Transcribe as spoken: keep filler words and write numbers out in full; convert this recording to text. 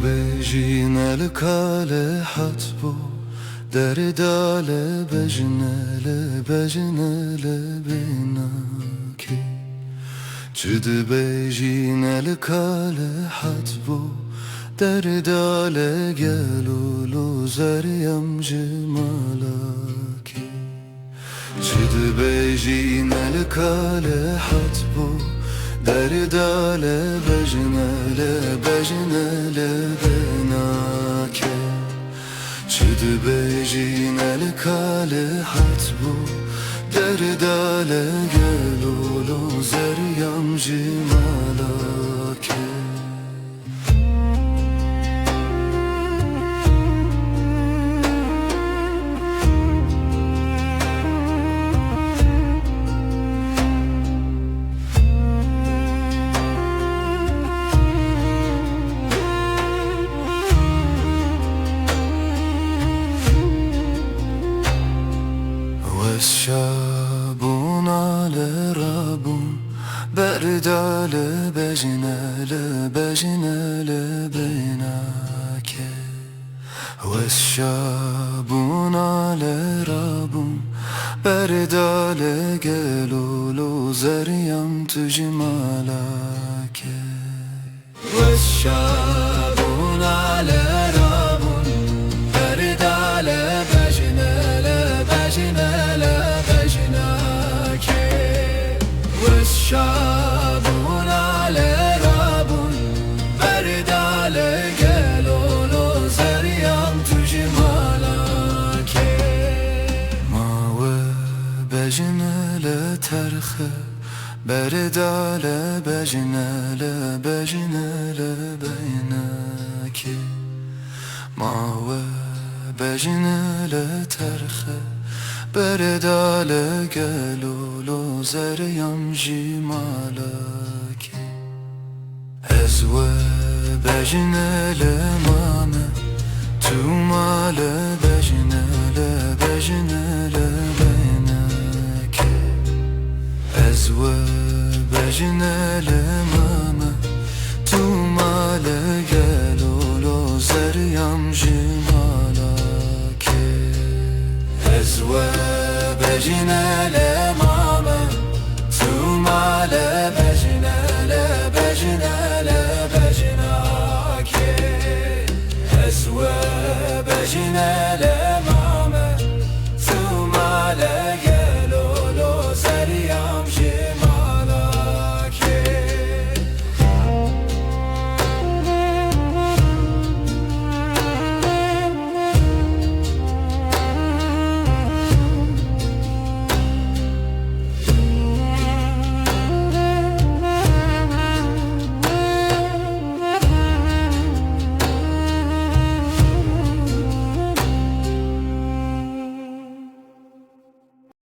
Bejîne li kale hat bû, derda li bejne, li bejne li bênakê. Çi dibêjîne li kale hat bû, derda li gel û li zeriyam ji malakê. Çi dibêjîne li kale hat bû, derda li bejne, li bejne li bênakê. Çi dibêjîne li kale hat bû, derda li gel û li zeriyam ji malakê. Wes şabûna li rabûn, berda li bejne, li bejne li bênakê. Wes şabûna li rabûn, berda li gel û li zeriyam tu ji malakê. Wes şabûna li rabûn, berda li bejne, li bejne li bejnakê. Wes şabûna li rabûn, berda li gel û li zeriyam tu ji malakê. Ma we bejne li terxe, berda li bejne, li bejne li bênakê. Ma we bejne li terxe, berda li gel û li zeriyam ji malakê. Ez we bejne li mame, tu ma li bejne, li bejne li bênakê. Ez we bejne li mame, tu ma li gel û li zeriyam ji malakê. Ez we bejne li mame, tu ma li bejne, li bejne li bejnakê. Ez we bejne li